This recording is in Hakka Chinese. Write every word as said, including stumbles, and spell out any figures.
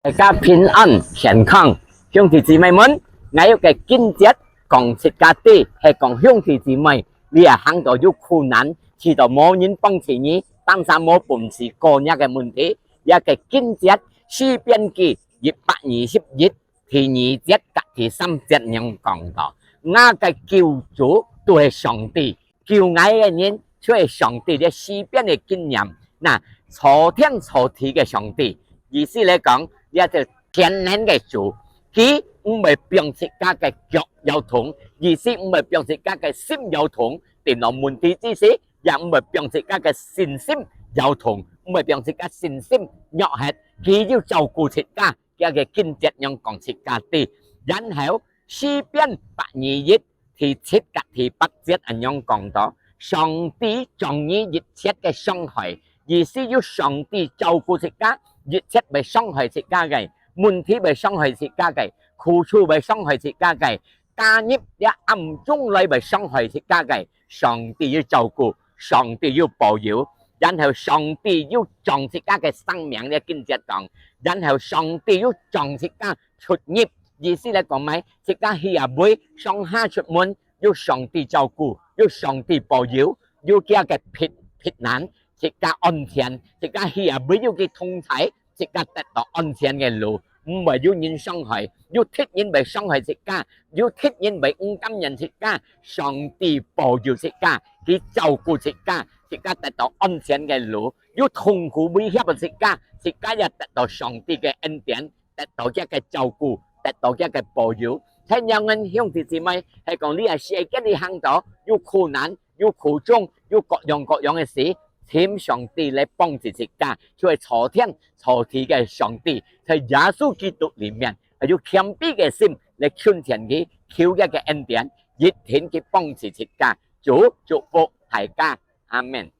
大家平安健康，兄弟姊妹們，𠊎有个經節講自家知，係講兄弟姊妹，你也行到有苦難，試到無人幫助你，單儕無本事過若个問題，這个經節詩篇記一百二十一第二節甲第三節恁樣講到：「吾个救主就係上帝， 救𠊎个人就係上帝。」這詩篇个經驗，那造天造地个上帝，意思來講，這就全能个主，佢毋會放自家个腳搖動，意思毋會放自家个心搖動，頂到問題之時，也毋會放自家个信心搖動，毋會放自家信心弱忒，佢有照顧自家。 佢个經節恁樣講自家知。然後詩篇百二一第七甲第八節恁樣講到：「上帝掌你一切个傷害。」意思有上帝照顧自家，一切會傷害自家个，問題會傷害自家个，苦楚會傷害自家个， 加入這暗中來會傷害自家个，上帝有照顧，上帝有保佑，然後上帝有掌自家个生命，這經節講，然後上帝有掌自家出入，意思來講麼个？自家去啊位，上下出門，有上帝照顧，有上帝保佑，有佢个避，避難，自家安全，自家去啊位有佢同在， 自家得到安全个路，毋會有人傷害，有敵人會傷害自家，有敵人會毋甘願自家。上帝保佑自家，佢照顧自家，自家得到安全个路。有痛苦威脅自家，自家也得到上帝个恩典，得到佢个照顧，得到佢个保佑。係仰般兄弟姊妹，係講你个世界裡行到有苦難， 有苦衷，有各樣各樣个事，請上帝來幫助自家，就係造天造地个上帝，在耶穌基督裡面，愛有謙卑个心來近前佢，求佢个恩典，一定佢幫助自家。主祝福大家，阿們。